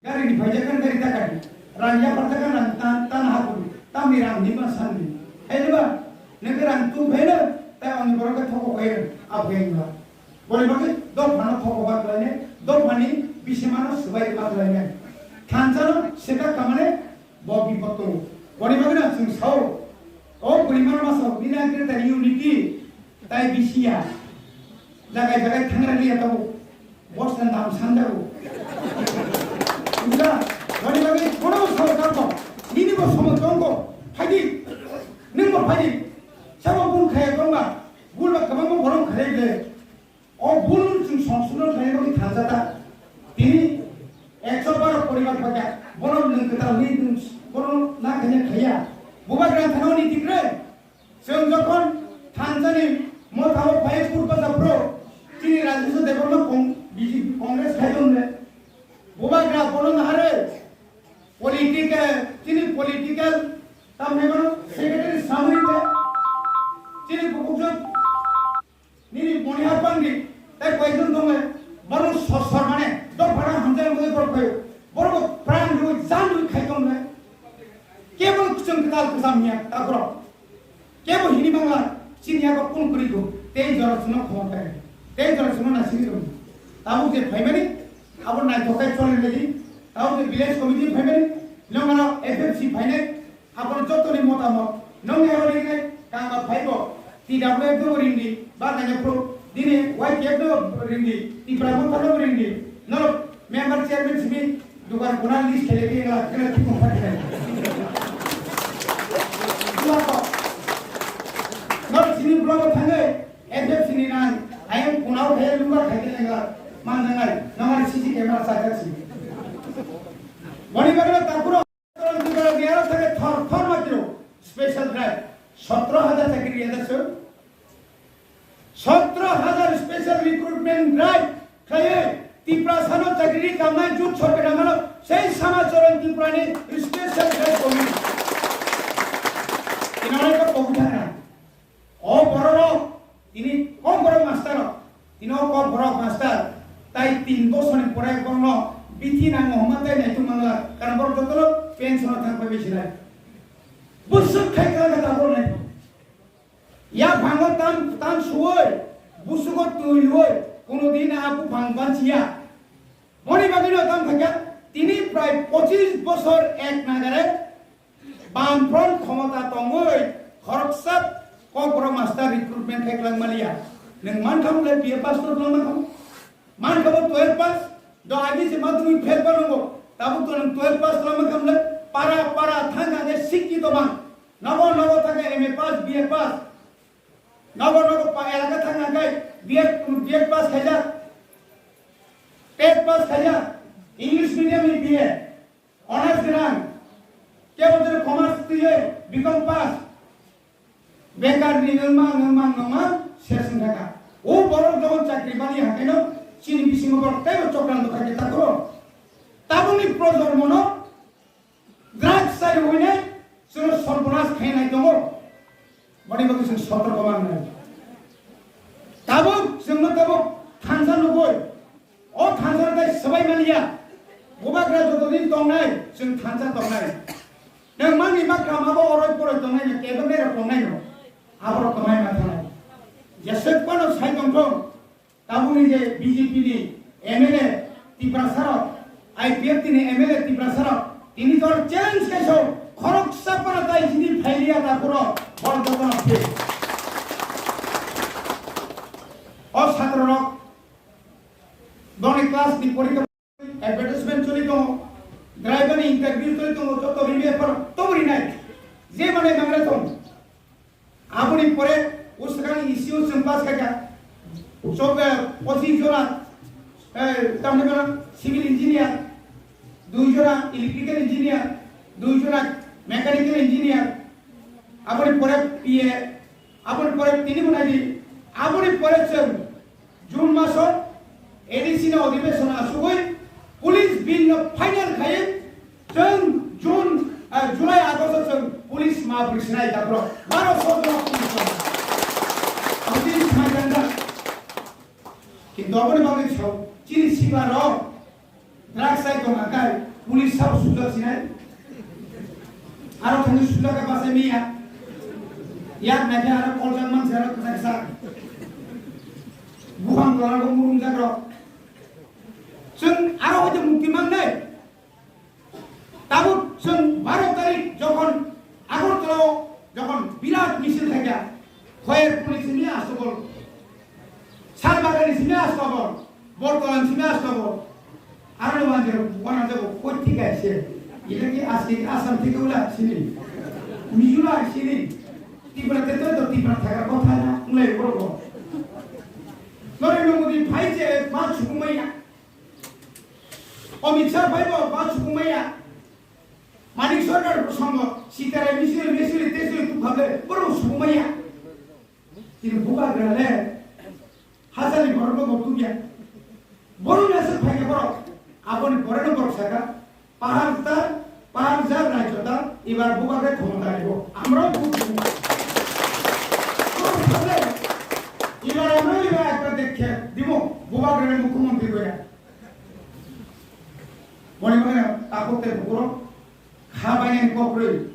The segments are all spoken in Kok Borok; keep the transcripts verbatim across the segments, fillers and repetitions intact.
Gari ni phaijak kan gari takani. Rang yapar jaga rang tan, tan hakuri. Tamni rang ni ma sanni. Hai ba? Neke rang tu phai na, tai oni borok ke thoko phai na. Abo ke ba. Boni bagwi dophano thoko ba khlainai, dophani bisimano swbai ba khlainai. Thansa no seka kamane bo bipot tongo. Boni bagwi na chwng sao. O bwrwi mano ma sao, nini ang khe tai unity, tai bisiya. Jagai jagai thangra liya tabo. Bosna dam sanjago. Buda, boni bagwi kono sabo tangko. Nini bo somo tongko. Phaidi. Nini bo phaidi. Sabo bul khaya tongba. Bul ba kabang bo borom khaya le. O bul chwng songsodon khlai bagwi thansa ta. Tini ekso baro poribar phaikha. Bono nwng kwtal hwnwi nwng bono na khaina khaiya. Bubagra thana hwnwi tikre. Chwng jokhon thansani mothao phai purba japro. Tini Rajeshwar Debbarma kong-, B J P Congress khai dong le. Bubagra bono nahare. Political, tini political tamni bono secretary samri te. Tini bukukjak Nini boni hapang di, tai koi jon dong le, bono sosor mane, dok bana hamjai mui bor koi, bono pran rui, jan rui khai dong le. Kebo chwng kwtal kwcham hiya, takro. Kebo hini mangla, chini yago kun kuri go, tei jora chwngno khomor kai, tei jora chwngno nasini rung. Tabuk je phaimani, abo naithok kai chole lagi, tabuk je village committee phaimani, nongano F F C phainai, Aboni jotoni motamot, nongni aro ringnai kangma phaibo, T W F no ringdi, ba nanya pro, dini Y T F no ringdi, Tipra Motha no ringdi, norok member chairman simi dukan khuna list khele di, engla khele thik mokha khele. Dua ko. Norok sini block o thangai, F F C ni nang, ayang khuna o khele luga khai khele engla, manjangai, nongari C C camera sajak simi. Boni bagwi takuro. Tripura ni aro thangwi thor thor matro special drive sotro hajar chakri rijak se. Sotro hajar special recruitment drive khlaiwi Tiprasano chakri kamnai jut sorkar amalo sei Samacharan Tripura ni special drive committee. Inore ko kobu thangna. O bororok tini kok borok master rok, tini o kok borok master, tai tin bosor ni pore borokno bithi nango hwnma tai naituk mangla, karon borok jotono pension o thang pai sinai. Busuk khai kala kata borok nai. Ya bhango tam, tam suoi, busugo twi luoi, kono din a buphang banchiya. Boni bagwino tam khaikha, tini prai pochis bosor ek nagare Bamfront khomota tongwi khoroksa kokborok master recruitment khai kwlangmaliya. Nwng mankha mole B A pass to kwlangma kha? Mankha bo twelve pass? Do agi se madhyamik fail banango. Tabuk to nwng twelve pass kwlangma kha mole? Para para thangkha khe sikki to bang. Nogo nogo thangkha M A pass, B A pass. Nogo nogo pa elaka thangkha khe B A, B A pass khaijak. Tet pass khaijak. English medium ni B A. Honours gwnang, kebo jeno commerce twiwi B Com pass. Bekar ni wngma, wngma, wngma, ses wngkha kha. O borok jokhon chakri mani hakaino chini bisingo borok teibo chokranto khaikhe takuro. Tabukni projonmono drugs chai hwnwi chwngno sorbonas khainai tongo. Boni bagwi chwng sotorko mangnai. Tabuk chwngno tabuk thansa nugwi, o thansa tai swbai maliya. Bubagra joto din tongnai, chwng thansa tongnai. Nwng mangni ma kam abo oroi poroi tongnai no, kebo nai rok tongnai no. Aborok tongnai ma thanai. Jeswk phano sai tongthong. Tabukni je B J P ni M L A Tiprasa rok, I P F T ni M L A Tiprasa rok, tini jor challenge kaiso, khoroksa para tai jini phailiya takhuro, bor jotono phe. O satro rok, boni class ni porikha advertisement choli tongo, driver ni interview choli tongo, joto rimi ephar tobo rinai, je manai mangra tong. Aboni pore usrang E C O chwng pass khaikha. Chok-, eh, pochis jona, eh, tamni bono civil engineer, dui jona electrical engineer, dui jona mechanical engineer, aboni pore P A, aboni pore tini bo naidi, aboni pore chwng June maso A D C ni adhibeshon asugwi police bill no final khaiwi chwng June, ah, July, August o chwng police ma bwrwi sinai takhro baro so jona police no. Abo chini thumai janja. Kintu aboni bagwi sao chini sima rok drugs chai tongma kai sabo sujak sinai. Aro thani sujak ka basa miya. Yak naikhe aro koljak manse aro kisa kisa. Buphang tola rok murung jak rok. Chwng aro hoite mukti mangnai. Tabuk chwng baro tarik jokhon Agartala o jokhon birat misil khaikha, Khoyerpur ni simi Astobol, Salbagani simi Astobol, Bortolan simi Astobol, aro ni wanjero wana jago koi thik hai se, ila ki aski Assam thik ula sini, Mizoram sini, Tripura te to Tripura thaka kotha na, nglai borok. Narendra Modi phai je ma chukumaya. Amit Shah phaibo ba sukumaya. Manik Sarkar bo songo sitare misiri misiri tesiri tukhable boro sukumaya. Tini buka grale hasani borok bo tuya. Boro nasa phaiya borok. Aboni borok borok saka. Pahar ta, pahar ja rajyo ta, ibar buka re khomota ribo. Amro buku. Ibar amro ibar ekbar dekhe dibo. Buka re mukhyamantri goya. Boni bagwi takhuk tei bukhurok kha bainani kok rwi.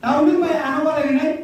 Taunwi bai ano balainai,